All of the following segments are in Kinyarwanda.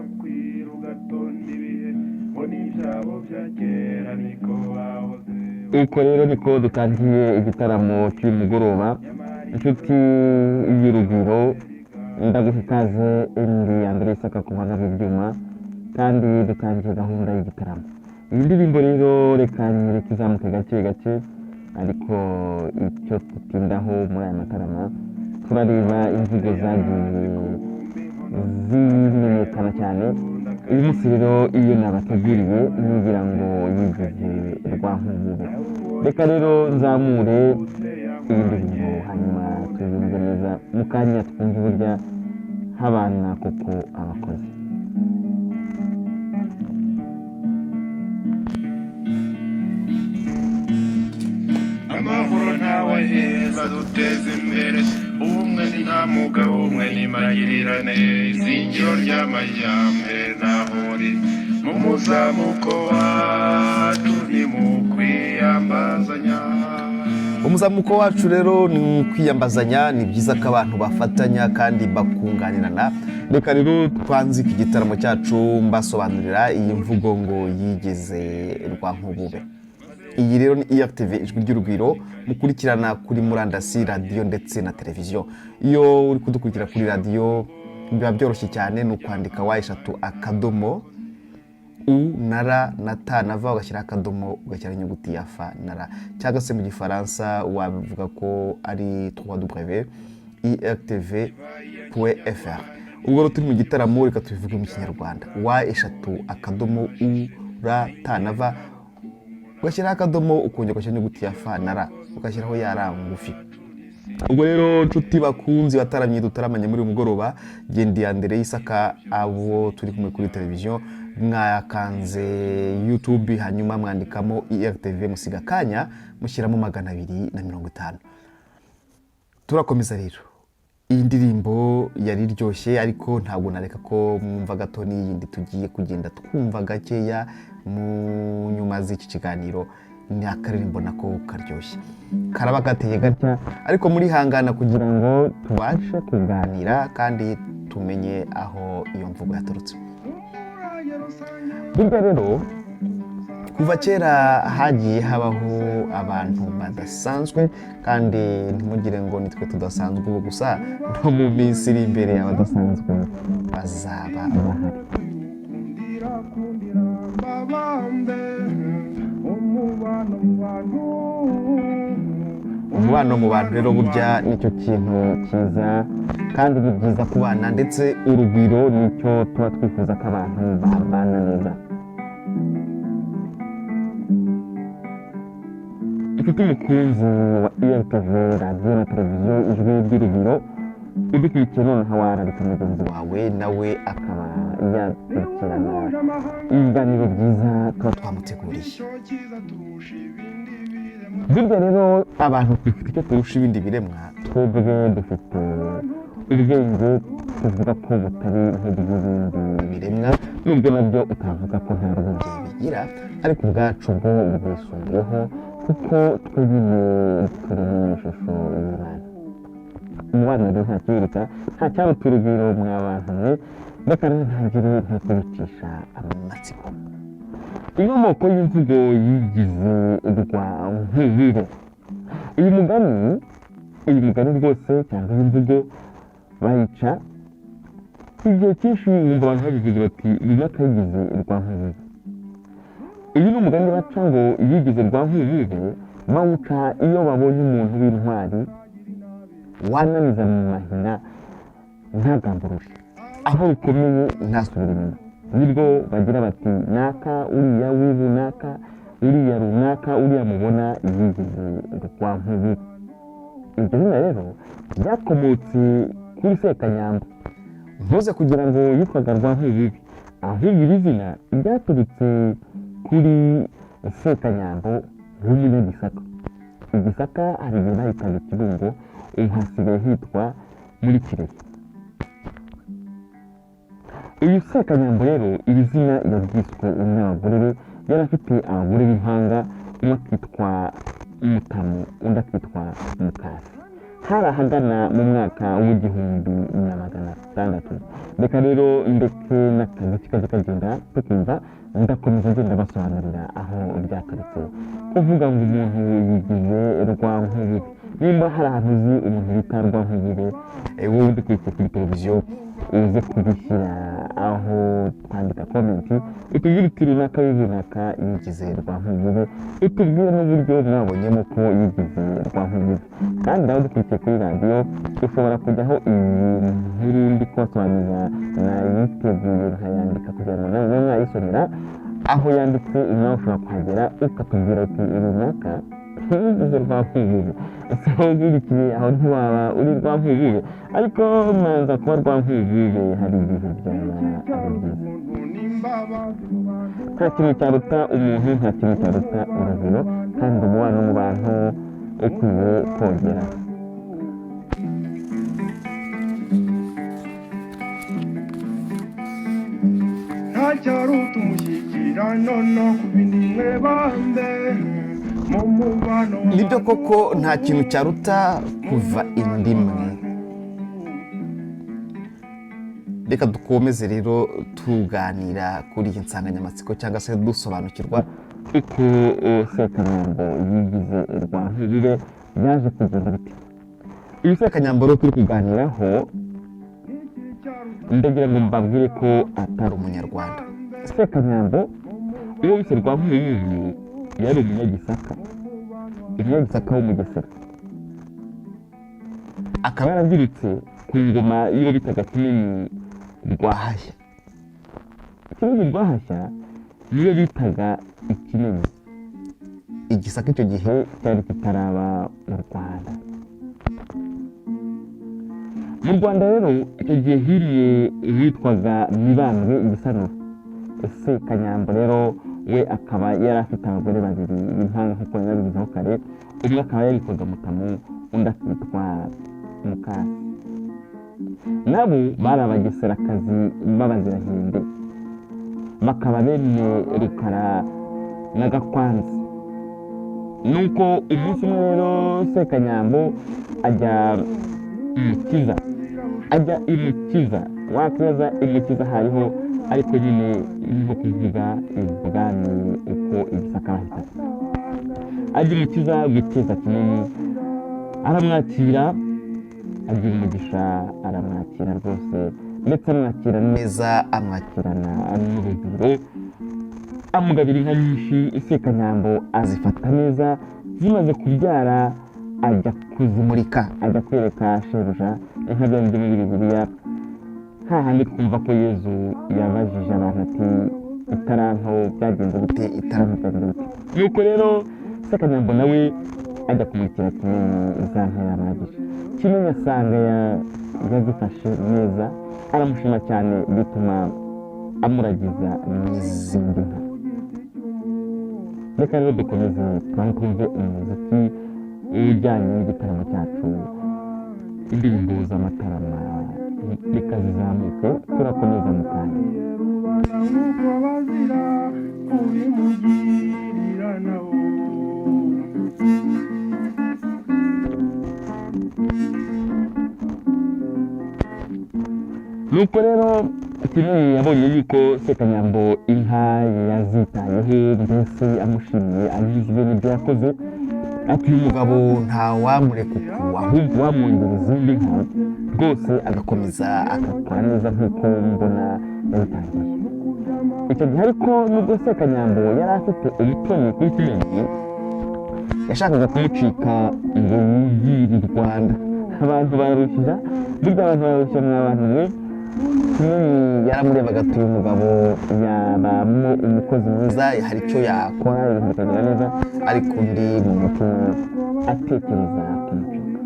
Bugakwira ugatonda ibihe ngo n'ibyabo bya kera niko bahoze. Uko rero niko dutangiye igitaramo cy'uyu mugoroba. Inshuti y'Urugwiro, ndaguha ikaze. Ndi André Isaka ku buhanga bw'ibyuma, kandi dutangiye gahunda y'igitaramo. Iyi ndirimbo rero reka nyereke izamuke gake gake, ariko icyo tutindaho muri aya matarama, turareba imvugo zagiye zimenyekana cyane. Uyu munsi rero iyo nabateguriye nigira ngo yigize Rwankubebe. Reka rero nzamure iyi ndirimbo, hanyuma tuyumve neza mu kanya, twumve uburyo habana koko abakozi. Amahoro ntawe heza, duteze imbere ubumwe. Ni nta mugabo umwe, ni magirirane, izingiro ry'amajyambere. Naho uri mu muzamuko wacu, ni mu kwiyambazanya. Umuzamuko wacu rero ni ukwiyambazanya. Ni byiza ko abantu bafatanya kandi bakunganirana. Reka rero twanzike igitaramo cyacu mbasobanurira iyi mvugo ngo "yigize Rwankubube". Iyi rero ni ERTV, Ijwi ry'Urugwiro, mukurikirana kuri murandasi, radiyo ndetse na televiziyo. Iyo uri kudukurikira kuri radiyo biba byoroshye cyane, ni ukwandika w.u.n.r.t.v, ugashyiraho akadomo, ugashyiraho inyuguti ya f na r, cyangwa se mu Gifaransa wabivuga ko ari www.irtv.fr. Ubwo rero turi mu gitaramo, reka tubivuge mu Kinyarwanda: w.u.r.t.v, ugashyiraho akadomo, ukongera ugashyiraho inyuguti ya f na r, ugashyiraho ya r ngufi. Ubwo rero, nshuti bakunzi bataramye dutaramanye muri uyu mugoroba, genda André Isaka. Abo turi kumwe kuri televiziyo, mwakanze YouTube, hanyuma mwandikamo IRTV, musiga akanya, mushyiramo 250. Turakomeza rero. Iyi ndirimbo yari iryoshye, ariko ntabwo nareka ko mwumva gato n'iyindi tugiye kugenda twumva gakeya mu nyuma z'iki kiganiro. Ni akaririmbo nako karyoshye, karaba gateye gatya, ariko muri hangana kugira ngo tubashe kuganira kandi tumenye aho iyo mvugo yaturutse. Burya rero kuva kera hagiye habaho abantu badasanzwe, kandi ntimugire ngo nitwe tudasanzwe ubu gusa, no mu minsi iri imbere abadasanzwe bazaba bahari. Kundira babambe umubano mu bantu. Umubano mu bantu rero burya nicyo kintu cyiza, kandi ni byiza kubana, ndetse urugwiro nicyo tuba twifuza, ko abantu babana neza. Inshuti umukunzi wa ERTV, radiyo na televiziyo Ijwi ry'Urugwiro, udukurikiye noneho, wararika mugenzi wawe nawe akaba yakurikirana ibiganiro byiza tuba twamuteguriye. Icyo cyiza turusha ibindi biremwa. Burya rero abantu dufite icyo turusha ibindi biremwa. Twebwe dufite ubwenge, tuvuga ko butari nk'ubw'ibindi biremwa, nubwo nabyo utavuga ko nta bwenge bigira, ariko ubwacu bwo bwisumbuyeho, kuko twe nyine turi mu ishusho y'Imana. Umubano rero nta kibiruta, nta cyaruta urugwiro. Mwa bantu mwe, reka rero ntangire nta kubicisha amatsiko. Inkomoko y'imvugo "yigize Rwankubebe". Uyu mugani rwose cyangwa iyi mvugo bayica igihe cyinshi, wumva abantu babivuze bati "runaka yigize Rwankubebe". Uyu ni umugani baca ngo "yigize Rwankubebe", bawuca iyo babonye umuntu w'intwari wananiza mu mahina, ntagamburure, aho rukomeye ntasubire inyuma. Nibwo bagira bati "naka uriya w'ibunaka, uriya runaka, uriya mubona yigize Rwankubebe". Iryo zina rero ryakomotse kuri Sekanyamba. Ntuze kugira ngo yitwaga Rwankubebe, ahubwo iri zina ryaturutse kuri Sekanyambo w'Umunyagisaka. Igisaka hari igihe bahitaga Ikibungo, ubu hasigaye hitwa muri Kirehe. Uyu Sekanyambo rero, iri zina yaryiswe n'abagore be. Yari afite abagore b'impanga, umwe akitwa Mutamu, undi akitwa Mukasi. Hanyuma Hari ahagana mu mwaka w'1600. Reka rero ndetse n'akazi kajya kagenda tukumva, ndakomeza ngenda basobanurira aho byaturutse kuvuga ngo umuntu yigize Rwankubebe. Nimba hari ahantu uzi umuntu bita Rwankubebe, wowe udukurikiye kuri televiziyo, uze kubishyira aho twandika comment, utubwire uti runaka runaka yigize Rwankubebe, utubwire n'uburyo mwabonyemo ko yigize Rwankubebe. Kandi nawe dukurikiye kuri radiyo, ushobora kujyaho iyi nkuru ndi kubasobanurira nayiteguye nkayandika kugira ngo nawe mube mwayisomera aho yanditse. Nawe ushobora kuhagera ukatubwira uti runaka yigize Rwankubebe. Ese wowe ukurikiye aho ntiwaba uri Rwankubebe? Ariko manza kuba Rwankubebe hari igihe byaba ari byiza. Nta kintu cyaruta umuntu, nta kintu cyaruta urugwiro, kandi umubano mu bantu ukwiye kongera. Ntacyaruta umushyikirano no ku bindi mwe bambe mu mubano. Nibyo koko, nta kintu cyaruta kuva indimwe. Reka dukomeze rero tuganira kuri iyi nsanganyamatsiko cyangwa se dusobanukirwa uko Sekanyambo yigize Rwankubebe yaje kugenda bite. Uyu Sekanyambo rero turi kuganiraho, ndagira ngo mbabwire ko atari Umunyarwanda. Sekanyambo uwo bise Rwankubebe yari umunyagisaka, umunyagisaka w'Umugesera, akaba yarabyirutse ku ngoma y'uwo bitaga Kimenyi Rwahashya. Kimenyi Rwahashya niyo bitaga Ikimenyi. Igisaka icyo gihe cyari kitaraba mu Rwanda. Mu Rwanda rero icyo gihe hiriye uwitwaga Mibambwe Igisanura. Ese Kanyambo rero we akaba yari afite abagore babiri b'impanga nk'uko nabivuzeho kare, umwe akaba yaritwaga Mutamu, undi akitwa Mukasi. Nabo bari Abageserakazi b'Abazirahinde, bakaba bene Rukara na Gakwanzi. Nuko umunsi umwe rero Sekanyambo ajya imukiza, ajya imukiza. Wakwibaza imukiza hariho, ariko nyine ni nko kuvuga ibwami uko Igisaka bahita. Ajya imukiza guteza Kimenyi, aramwakira, agira umugisha, aramwakira rwose, ndetse amwakira neza, amwakirana n'urugwiro, amugabira inka nyinshi. Sekanyambo azifata neza, zimaze kubyara ajya kuzimurika, ajya kwereka shebuja inka. Bya bindi muri Bibiliya hahandi twumva ko Yezu yabajije abantu ati itaranto byagenze gute, itaranto byagenze gute? Nuko rero Sekanyambo nawe ajya kumurikira Kimenyi za nka yamwagije. Kimenyi asanga yazifashe neza, aramushima cyane, bituma amuragiza n'izindi nka. Reka rero dukomeze tubanze twumve umuziki ujyanye n'igitaramo cyacu, indirimbo z'amatarama reka zizamuke, turakomeza mu kanya. Rubanda nk'uko bazira kubimugirira nabo. Nuko rero Kimenyi yabonye yuko Sekanyambo inka yazitayeho, mbese amushimiye, anyuzwe n'ibyo yakoze, ati uyu mugabo ntawamureka uku, ahubwo wamwongera izindi nka rwose, agakomeza agakora neza nk'uko mbona yabitangiye. Icyo gihe ariko nubwo Sekanyambo yari afite ubutoni kuri Kimenyi, yashakaga kumucika ngo yigire i Rwanda. Abantu bararushya, burya abantu bararushya mwa bantu mwe. Kimenyi yaramurebaga ati uyu mugabo yabamo umukozi mwiza, hari icyo yakora ibintu bikagenda neza, ariko undi mu mutima atekereza kumucika.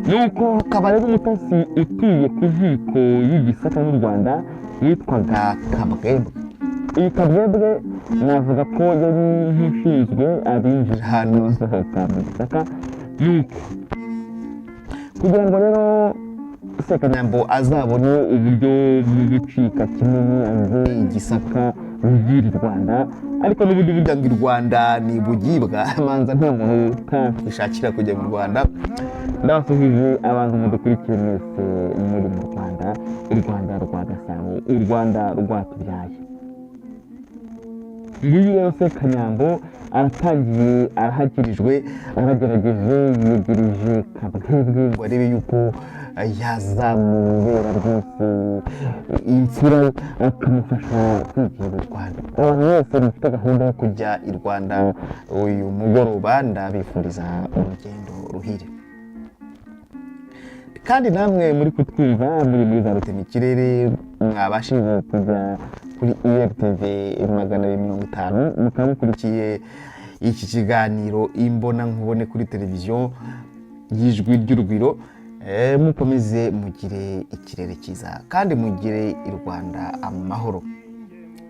Nuko hakaba rero umutasi utuye ku nkiko y'Igisaka n'u Rwanda witwaga Kabwebwe. Iyi Kabwebwe navuga ko yari nk'ushinzwe abinjira n'abasohoka mu Gisaka. Nuko kugira ngo rero Sekanyambo azabone uburyo bwo gucika Kimenyi aze Igisaka wigira i Rwanda, ariko n'ubundi burya ngo i Rwanda ni bugibwa, manza nta muntu utishakira kujya mu Rwanda. Ndabasuhuje abantu mudukurikiye mwese muri mu Rwanda, u Rwanda rwa Gasabo, u Rwanda rwatubyaye. Nguyu rero Sekanyambo aratangiye, arahakirijwe, aragerageje, yegereje Kabwebwe ngo arebe yuko yazamubera rwose imfura, akamufasha kwigira u Rwanda. Abantu bose bafite gahunda yo kujya i Rwanda uyu mugoroba, ndabifuriza urugendo ruhire. Kandi namwe muri kutwumva muri za rutemikirere, mwabashije kujya kuri IRTV 250, mukaba mukurikiye iki kiganiro imbona nkubone kuri televiziyo y'Ijwi ry'Urugwiro, mukomeze mugire ikirere cyiza kandi mugire i Rwanda amahoro.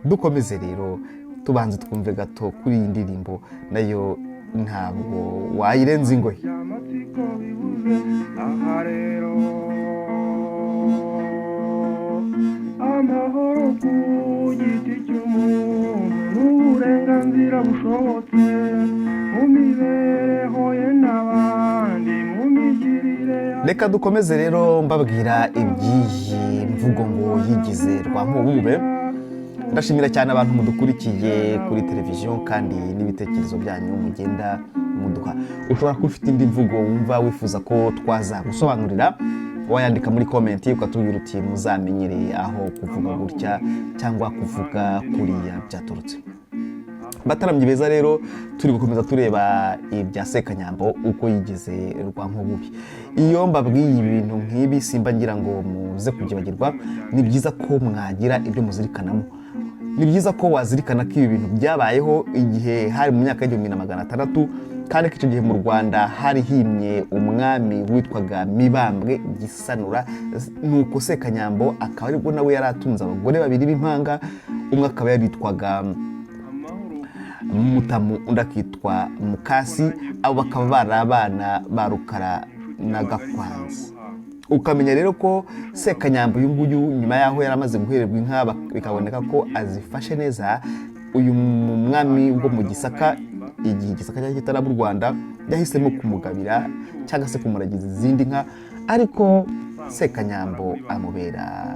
Dukomeze rero, tubanze twumve gato kuri iyi ndirimbo, nayo ntabwo wayirenza ingohe. Amatsiko bibuze aha rero, amahoro ku giti cy'umuntu n'uburenganzira bushobotse mu mibereho ye n'abandi, mu migirire. Reka dukomeze rero mbabwira iby'iyi mvugo ngo yigize Rwankubube. Ndashimira cyane abantu mudukurikiye kuri televiziyo kandi n'ibitekerezo byanyu mugenda muduha. Ushobora kuba ufite indi mvugo wumva wifuza ko twazagusobanurira, wayandika muri comment ukatubwira uti muzamenyereye aho kuvuga gutya cyangwa kuvuga kuriya byaturutse. Bataramyi beza rero, turi gukomeza tureba ibya Sekanyambo uko yigize Rwankububi. Iyo mbabwiye ibintu nk'ibi simba ngira ngo muze kubyibagirwa. Ni byiza ko mwagira ibyo muzirikanamo. Ni byiza ko wazirikana ko ibi bintu byabayeho igihe hari mu myaka y'1600, kandi ko icyo gihe mu Rwanda hari himye umwami witwaga Mibambwe Gisanura. Nuko Sekanyambo akaba aribwo nawe yari atunze abagore babiri b'impanga, umwe akaba yaritwaga Mutamu, undi akitwa Mukasi. Abo bakaba bari abana ba Rukara na Gakwanzi. Ukamenya rero ko Sekanyambo uyu nguyu, nyuma y'aho yari amaze guhererwa inka bikaboneka ko azifashe neza, uyu mwami wo mu Gisaka, igihe Igisaka cyari kitaraba u Rwanda, yahisemo kumugabira cyangwa se kumuragiza izindi nka. Ariko Sekanyambo amubera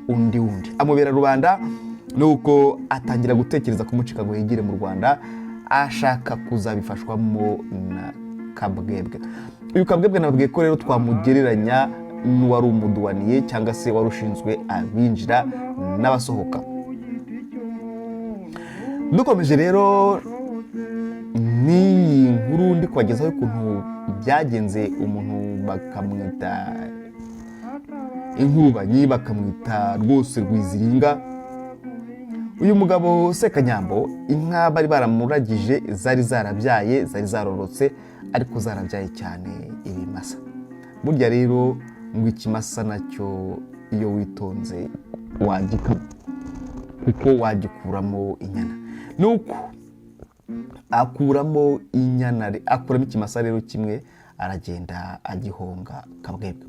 undi wundi, amubera rubanda. Nuko atangira gutekereza kumucika ngo yigire mu Rwanda, ashaka kuzabifashwamo na Kabwebwe. Uyu Kabwebwe nababwiye ko rero twamugereranya n'uwari umuduwaniye cyangwa se wari ushinzwe abinjira n'abasohoka. Dukomeje rero n'iyi nkuru ndi kubagezaho ukuntu byagenze, umuntu bakamwita inkubanyi, bakamwita rwose Rwiziringa. Uyu mugabo Sekanyambo, inka bari baramuragije zari zarabyaye, zari zarorotse, ariko zarabyaye cyane ibimasa. Burya rero ngo ikimasa nacyo iyo witonze wagikama, kuko wagikuramo inyana. Nuko akuramo inyana, akuramo ikimasa rero kimwe, aragenda agihonga Kabwebwe.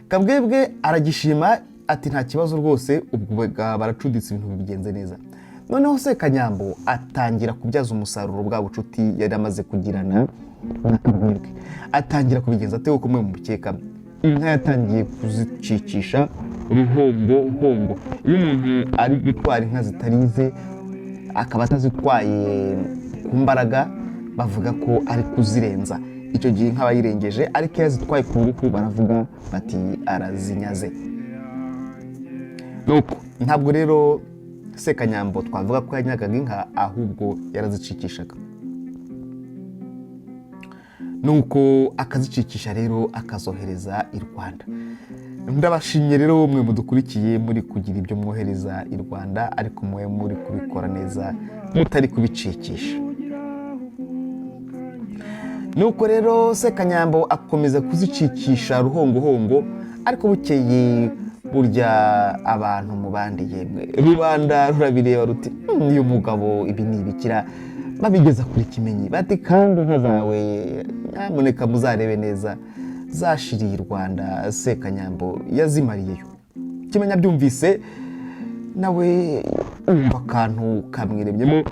Kabwebwe aragishima ati nta kibazo rwose, ubwo baracuditse, ibintu bigenze neza. Noneho Sekanyambo atangira kubyaza umusaruro bwa bucuti yari amaze kugirana na Kabwebwe. Atangira kubigenza ate? Uko mwe mubikeka, inka yatangiye kuzicisha ruhombo hombo. Iyo umuntu ari gutwara inka zitarize, akaba atazitwaye ku mbaraga, bavuga ko ari kuzirenza. Icyo gihe inka aba ayirengeje, ariko iyo azitwaye ku ngufu baravuga bati arazinyaze. Nuko ntabwo rero Sekanyambo twavuga ko yanyagaga inka, ahubwo yarazicikishaga. Nuko akazicikisha rero akazohereza i Rwanda. Ndabashimye rero mwe mudukurikiye muri kugira ibyo mwohereza i Rwanda, ariko mwe muri kubikora neza mutari kubicikisha. Nuko rero Sekanyambo akomeza kuzicikisha ruhongohongo, ariko bukeye burya abantu mu bandi, yemwe rubanda rurabireba ruti uyu mugabo ibi ni ibikira. Babigeza kuri Kimenyi bati kandi inka zawe nyamuneka muzarebe neza, zashiriye i Rwanda, Sekanyambo yazimariyeyo. Kimenyi abyumvise nawe Wumva akantu kamwiremyemo,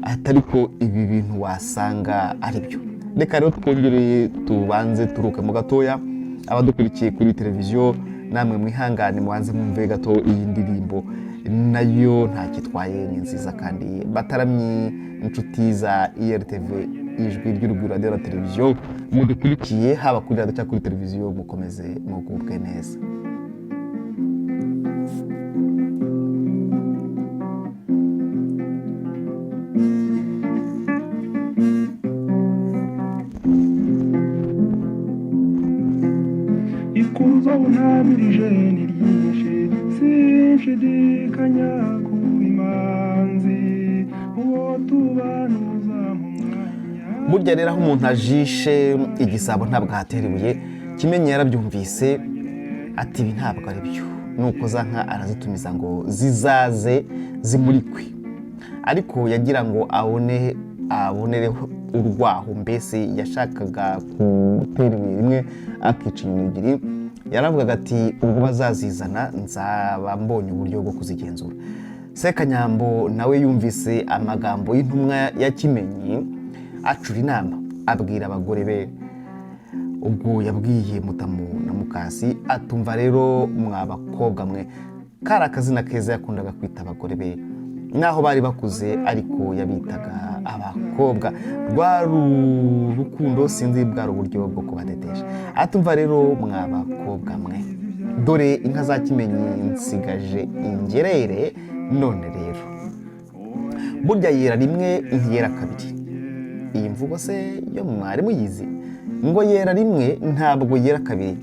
atari ko ibi bintu wasanga ari byo. Reka rero twongere tubanze turukemo gatoya. Abadukurikiye kuri televiziyo namwe mwihangane, mubanze mwumve gato iyi ndirimbo, nayo ntakitwaye, ni nziza. Kandi bataramyi, inshuti za IRTV, Ijwi ry'Urugwiro, radiyo na televiziyo, mudukurikiye haba kuri radiyo cyangwa kuri televiziyo, mukomeze mugubwe neza. Ikuzo untamirije ni ryinshi, sinshidikanya ku imanzi uwo tubanuza mu mwanya. Burya rero aho umuntu ajishe igisabo ntabwo ahatera ibuye. Kimenyi yarabyumvise, ati ibi ntabwo ari byo. Nuko za nka arazitumiza ngo zizaze zimurikwe, ariko yagira ngo abone abonereho urwaho. Mbese yashakaga gutera ibuye rimwe akica inyoni ebyiri. Yaravugaga ati ubwo bazazizana nzaba mbonye uburyo bwo kuzigenzura. Sekanyambo nawe yumvise amagambo y'intumwa ya Kimenyi, acura inama, abwira abagore be. Ubwo yabwiye Mutamu na Mukasi, atumva rero mwa bakobwa mwe. Kari akazina keza yakundaga kwita abagore be, naho bari bakuze, ariko yabitaga abakobwa. Rwari urukundo, sinzi, bwari uburyo bwo kubatetesha. Atumva rero mwa bakobwa mwe, dore inka za Kimenyi nsigaje ingerere. None rero burya yera rimwe ntiyera kabiri. Iyi mvugo se yo mwari muyizi? Ngo yera rimwe ntabwo yera kabiri.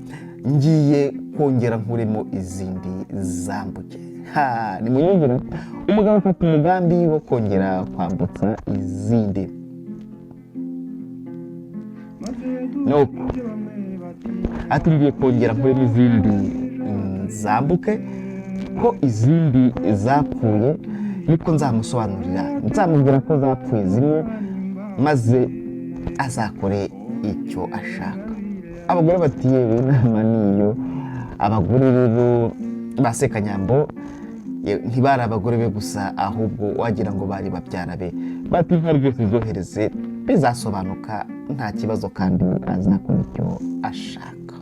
Ngiye kongera nkuremo izindi zambuke. Ha, nimunyumvire, umugabo afata umugambi wo kongera kwambutsa izindi. Maze Nuko dukubye bamwe bati ati ngiye kongera nkuremo izindi zambuke, ko izindi zapfuye niko nzamusobanurira, nzamubwira ko zapfuye zimwe, maze azakore icyo ashaka. Abagore bati yewe, inama niyo. Abagore rero ba Sekanyambo ntibari abagore be gusa, ahubwo wagira ngo bari babyara be. Bati inka rwose zohereze, bizasobanuka, nta kibazo, kandi azakora icyo ashaka.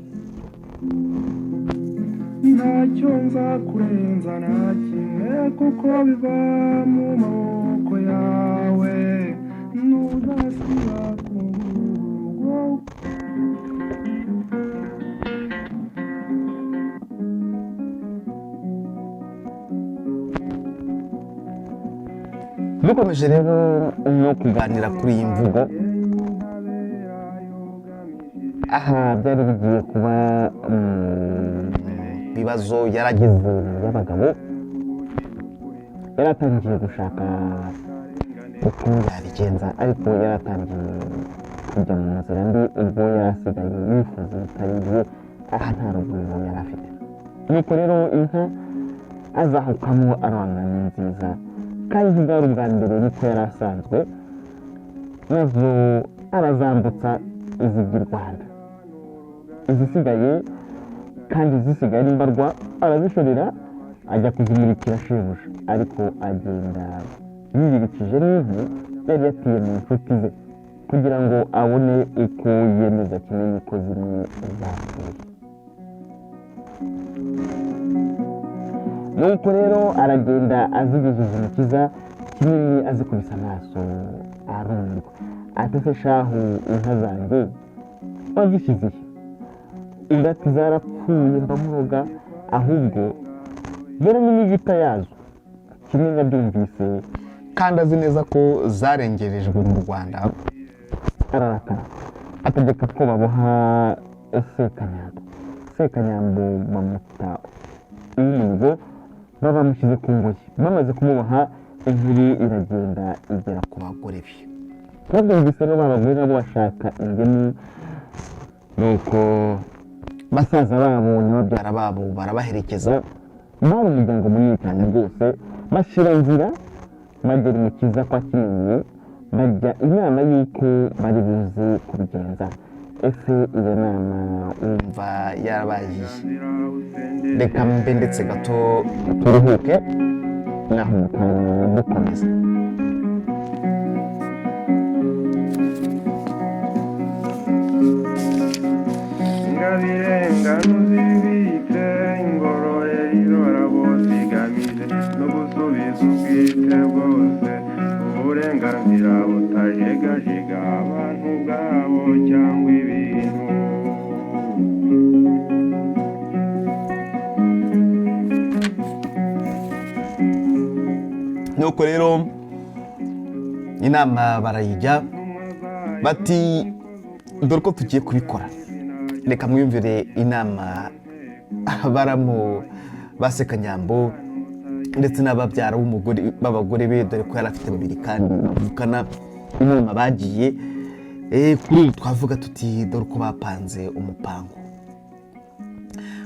Ntacyo nzakurenza na kimwe, kuko biva mu maboko yawe, ntuzasiba kungurwa. Dukomeje rero no kuganira kuri iyi mvugo, aha byari bigiye kuba bibazo yarageze y'abagabo. Yari atangiye gushaka uko yabigenza, ariko yari atangiye kujya mu nzira mbi. Ubwo yari asigaye yifuza ibitari, aha nta rugwiro yari afite. Nuko rero inka azahukamo arwana ni nziza, kandi bwari ubwa mbere, niko yari asanzwe nazo arazambutsa izijya i Rwanda. Izisigaye kandi zisigaye ari mbarwa, arazishorera ajya kuzimurikira shebuja, ariko agenda yibirikije n'inka yari yatiye mu nshuti ze kugira ngo abone uko yemeza Kimenyi ko zimwe zapfuye. Nuko rero aragenda azigejeje Umukiza, Kimenyi azikubise amaso arumirwa, ati se shahu, inka zanjye wazishyize he? Undi ati zarapfuye mbamuroga, ahubwo dore n'imigita yazo. Kimenyi abyumvise kandi azi neza ko zarengerejwe mu Rwanda, ararakara, ategeka ko baboha Sekanyambo. Sekanyambo bamuta uw'umuhigo, babamushyize ku ngoyi. Bamaze kumuboha, inkuru iragenda igera ku bagore be. Babyumvise rero, ba bagore nabo bashaka ingemu. Nuko basaza babo na babyara babyara babo barabaherekeza. Bari umuryango munini cyane rwose. Bashyira nzira bagera Umukiza kwa Kimenyi, bajya inama y'uko bari buze kubigenza. Ese iyo nama wumva yarabaye? Reka mbe ndetse gato turuhuke. Naho dukomeza. Ingabire zibitse ingorore irora bose, igamije no gusubiza ubwite bwose uburenganzira butajegajega abantu ubwabo cyangwa ibintu. Nuko rero inama barayijya, bati: "Dore ko tugiye kubikora." Reka mwiyumvire inama baramu ba Sekanyambo ndetse n'ababyara b'umugore b'abagore be, dore ko yari afite babiri kandi bavukana. Inama bagiye, kuri ubu twavuga tuti dore uko bapanze umupango.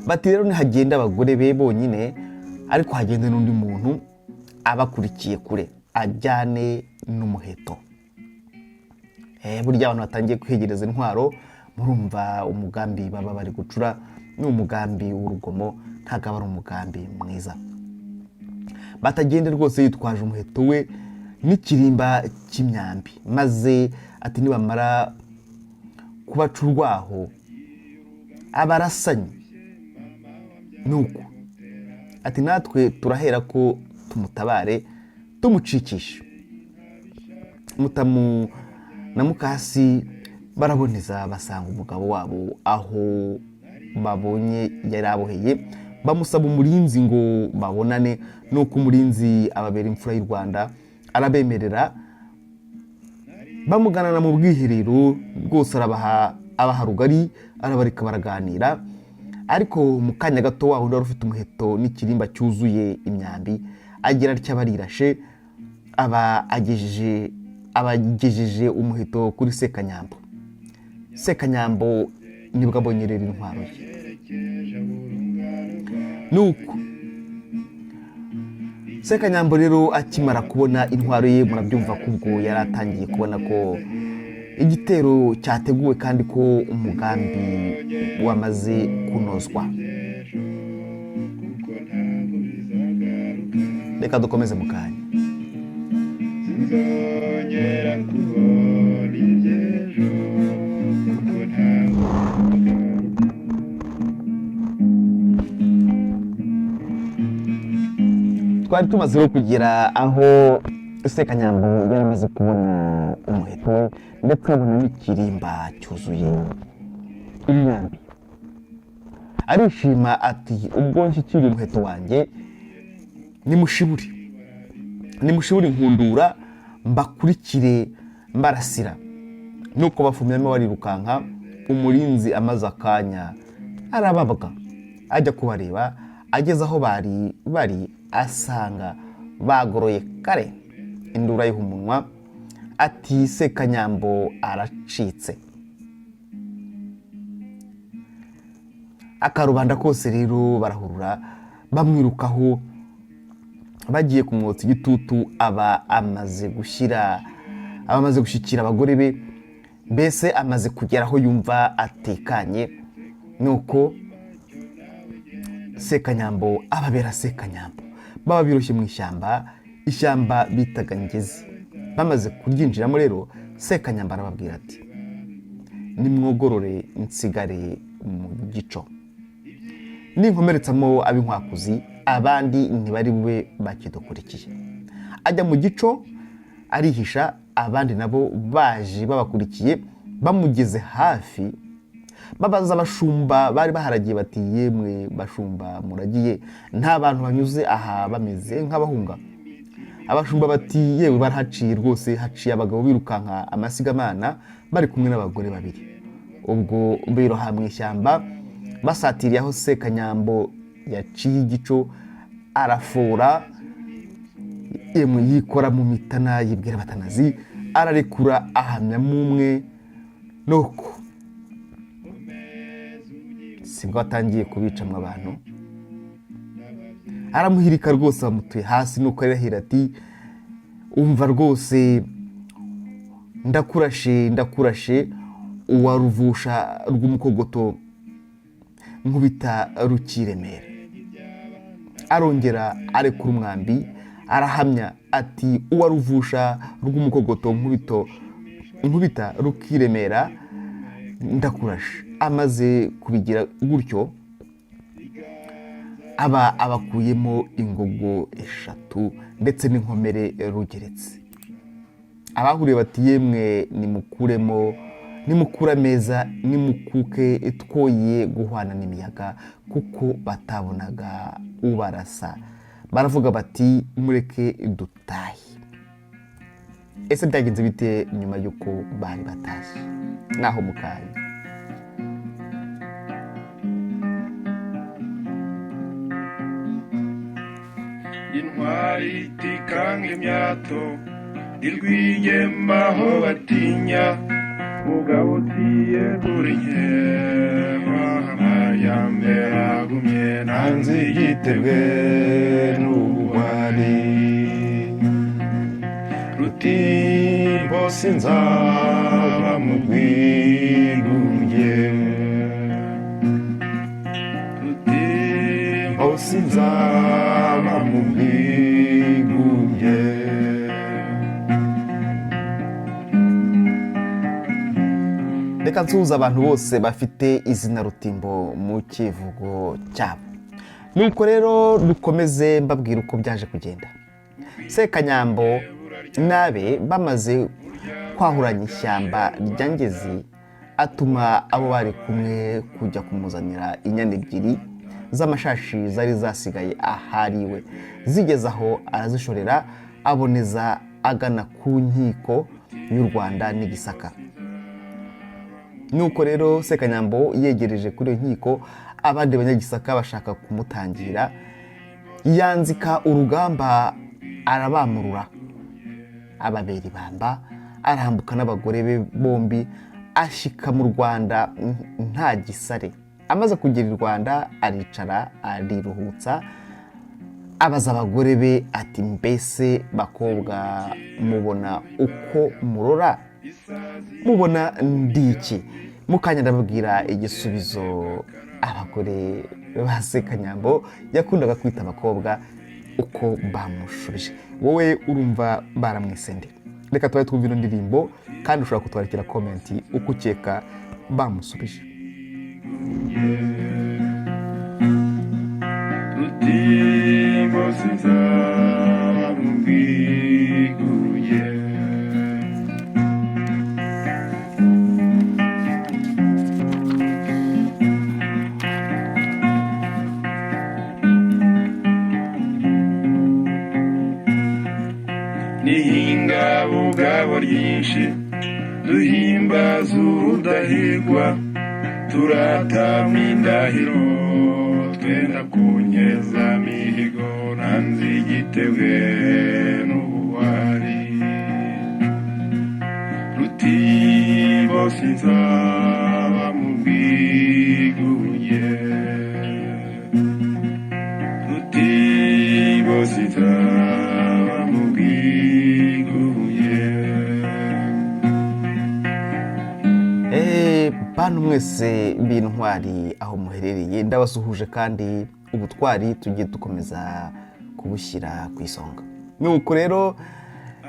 Bati: "Rero ntihagenda abagore be bonyine, ariko hagende n'undi muntu abakurikiye kure, ajyane n'umuheto." Burya abantu batangiye kwiyegereza intwaro, murumva umugambi baba bari gucura ni umugambi w'urugomo, ntabwo aba ari umugambi mwiza. Batagende rwose yitwaje umuheto we n'ikirimba cy'imyambi, maze ati nibamara kubaca urwaho abarasanye, nuko ati natwe turahera ko tumutabare tumucikishe. Mutamu na Mukasi baraboneza, basanga umugabo wabo aho babonye yari aboheye, bamusaba umurinzi ngo babonane. Nuko umurinzi ababera imfura y'u Rwanda, arabemerera. Bamuganana mu bwiherero rwose, arabaha, abaha rugari, arabareka baraganira. Ariko mu kanya gato, wa wundi wari ufite umuheto n'ikirimba cyuzuye imyambi agira atya, barirashe, aba agejeje abagejeje umuheto kuri Sekanyambo. Sekanyambo nibwo abonye rero intwaro ye. Nuko Sekanyambo rero akimara kubona intwaro ye, murabyumva ko ubwo yari atangiye kubona ko igitero cyateguwe kandi ko umugambi wamaze kunozwa. Reka dukomeze mu kanya. Sinzongera kubona iby'ejo kuko ntabwo bizagaruka. Twari tumaze rero kugera aho Sekanyambo yari amaze kubona umuheto we, ndetse abona n'ikirimba cyuzuye imyambi. Arishima ati: "Ubwo nshyikiriye umuheto wanjye, nimushibure, nimushibure inkundura, mbakurikire mbarasira." Nuko bafumyamo barirukanka. Umurinzi amaze akanya arababwa, ajya kubareba. Ageze aho bari bari, asanga bagoroye kare, induru ayiha umunwa, ati: "Sekanyambo aracitse." Akarubanda kose rero barahurura, bamwirukaho, bagiye kumwotsa igitutu, aba amaze gushyira, aba amaze gushyikira abagore be, mbese amaze kugera aho yumva atekanye. Nuko Sekanyambo ababera Sekanyambo, baba biroshye mu ishyamba, ishyamba bitaga Ngezi. Bamaze kuryinjiramo rero, Sekanyambo arababwira ati: "Nimwogorore nsigare mu gico, ninkomeretsamo ab'inkwakuzi, abandi ntibari bube bakidukurikiye." Ajya mu gico arihisha, abandi nabo baje babakurikiye. Bamugeze hafi, babaza abashumba bari baharagiye bati: "Yemwe bashumba muragiye, nta bantu banyuze aha bameze nk'abahunga?" Abashumba bati: "Yewe, barahaciye rwose, haciye abagabo birukanka amasigamana bari kumwe n'abagore babiri." Ubwo biroha mu ishyamba, basatiriye aho Sekanyambo yaciye igico, arafora, yemwe, yikora mu mitana, yibwira Batanazi, ararekura, ahamyamo umwe. Nuko sibwo atangiye kubicamwo abantu, aramuhirika rwose, bamutuye hasi. Nuko arahira ati: "Umva rwose, ndakurashe, ndakurashe uwa ruvusha rw'umukogoto, nkubita rukiremera." Arongera arekura umwambi. Arahamya ati: "Uwa ruvusha rw'umukogoto nkubito nkubita rukiremera, ndakurashe." Amaze kubigira gutyo, aba abakuyemo ingogo eshatu ndetse n'inkomere rugeretse. Abahuriye bati: "Yemwe, nimukuremo, nimukure ameza, nimukuke, twoye guhwana n'imiyaga," kuko batabonaga ubarasa. Baravuga bati: "Mureke dutahe." Ese byagenze bite nyuma y'uko bari batashye? Naho mukanya. Intwari itikanga imyato, irwigema aho batinya, mugabo utiyegura inkema, amajyambere agumye nanze igitebwe n'ubugwari. Rutimbo sinzaba mu bwigunge, Rutimbo sinzaba mu bwigunge. Reka nsuhuza abantu bose bafite izina Rutimbo mu kivugo cyabo. Nuko rero dukomeze mbabwira uko byaje kugenda. Sekanyambo n'abe bamaze kwahuranya ishyamba rya Ngezi, atuma abo bari kumwe kujya kumuzanira inyana ebyiri z'amashashi zari zasigaye ahariwe. Zigeze aho arazishorera, aboneza agana ku nkiko y'u Rwanda n'iGisaka. Nuko rero Sekanyambo yegereje kuri iyo nkiko, abandi Banyagisaka bashaka kumutangira, yanzika urugamba arabamurura, ababera ibamba, arambuka n'abagore be bombi, ashika mu Rwanda nta gisare. Amaze kugera i Rwanda aricara ariruhutsa, abaza abagore be ati: "Mbese bakobwa, mubona uko murora, mubona ndi iki?" Mukanya ndababwira igisubizo abagore ba Sekanyambo yakundaga kwita abakobwa uko bamushubije. Wowe urumva baramwisende? Reka tubaye twumva ino ndirimbo, kandi ushobora kutwandikira comment uko ukeka bamusubije. Rutimbo sinzaba mu bwigunge. Nihinga bugabo ryinshi, duhimbaza urudahigwa, turatama indahiro, twenda kunyeza mihigo, nanze igitebwe n'ubuwari. Rutimbo sinzaba mu bwigunge, Rutimbo sinzaba mu bwigunge. Bantu mwese b'intwari aho muherereye, ndabasuhuje, kandi ubutwari tujye dukomeza kubushyira ku isonga. Nuko rero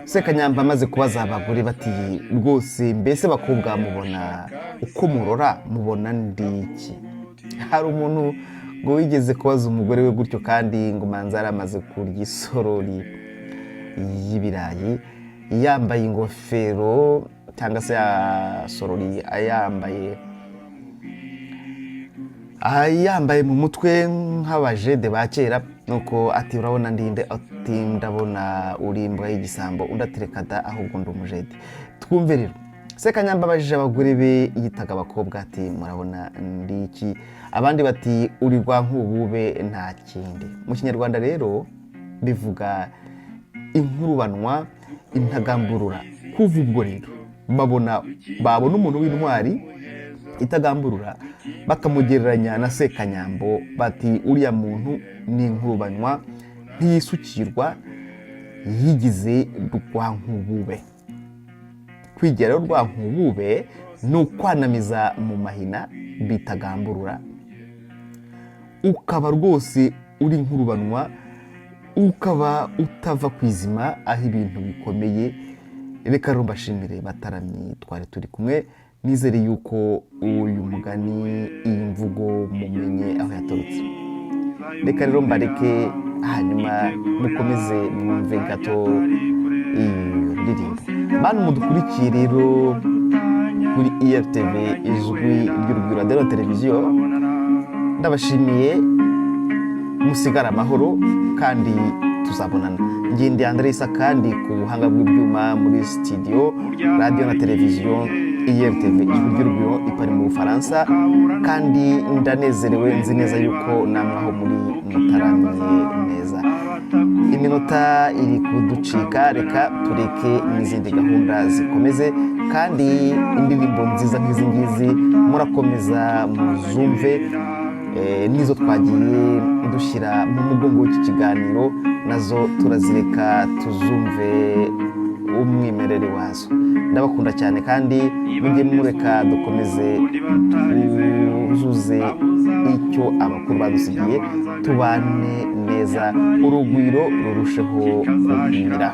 Sekanyamba amaze kubaza abagore bati: "Rwose mbese bakobwa, mubona uko murora, mubona ndi iki?" Hari umuntu ngo wigeze kubaza umugore we gutyo, kandi ngo manza yari amaze kurya isorori y'ibirayi, yambaye ingofero cyangwa se ya sorori, ayambaye yambaye mu mutwe nk'abajede ba kera. Nuko ati: "Urabona ndinde?" Ati: "Ndabona uri imbwa y'igisambo." Undi atereka da, ahubwo ndi umujede. Twumve rero Sekanyamba abajije abagore be yitaga abakobwa ati: "Murabona ndi iki?" Abandi bati: "Uri rwa nkubube, nta kindi." Mu Kinyarwanda rero bivuga inkurubanwa, intagamburura. Kuva ubwo rero babona umuntu w'intwari itagamburura bakamugereranya na Sekanyambo, bati: "Uriya muntu ni inkurubanywa, ntiyisukirwa, yigize rwa nkubube." Kwigira rero rwa nkubube ni ukwanamiza mu mahina bitagamburura, ukaba rwose uri nkurubanwa. Ukaba utava ku izima aho ibintu bikomeye. Reka rero mbashimire bataramyi twari turi kumwe. Nizere yuko uyu mugani, iyi mvugo, mumenye aho yaturutse. Reka rero mbareke, hanyuma mukomeze mwumve gato iyi ndirimbo. Bantu mudukurikiye rero kuri IRTV, Ijwi ry'Urugwiro, radiyo na televiziyo, ndabashimiye. Musigare amahoro kandi tuzabonana. Ngende Andresa, kandi ku buhanga bw'ibyuma muri studio radiyo na televiziyo IRTV, Ijwi ry'Urugwiro, ipari mu Bufaransa. Kandi ndanezerewe, nzi neza yuko namwe aho muri mutaramye neza. Iminota iri kuducika, reka tureke n'izindi gahunda zikomeze, kandi indirimbo nziza nk'izi ngizi murakomeza muzumve. N'izo twagiye dushyira mu mugongo w'iki kiganiro nazo turazireka tuzumve umwimerere wazo. Ndabakunda cyane, kandi mujye mureka dukomeze twuzuze icyo abakuru badusigiye, tubane neza, urugwiro rurusheho kugwira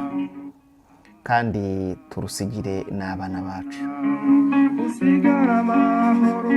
kandi turusigire n'abana bacu. Usigara amahoro.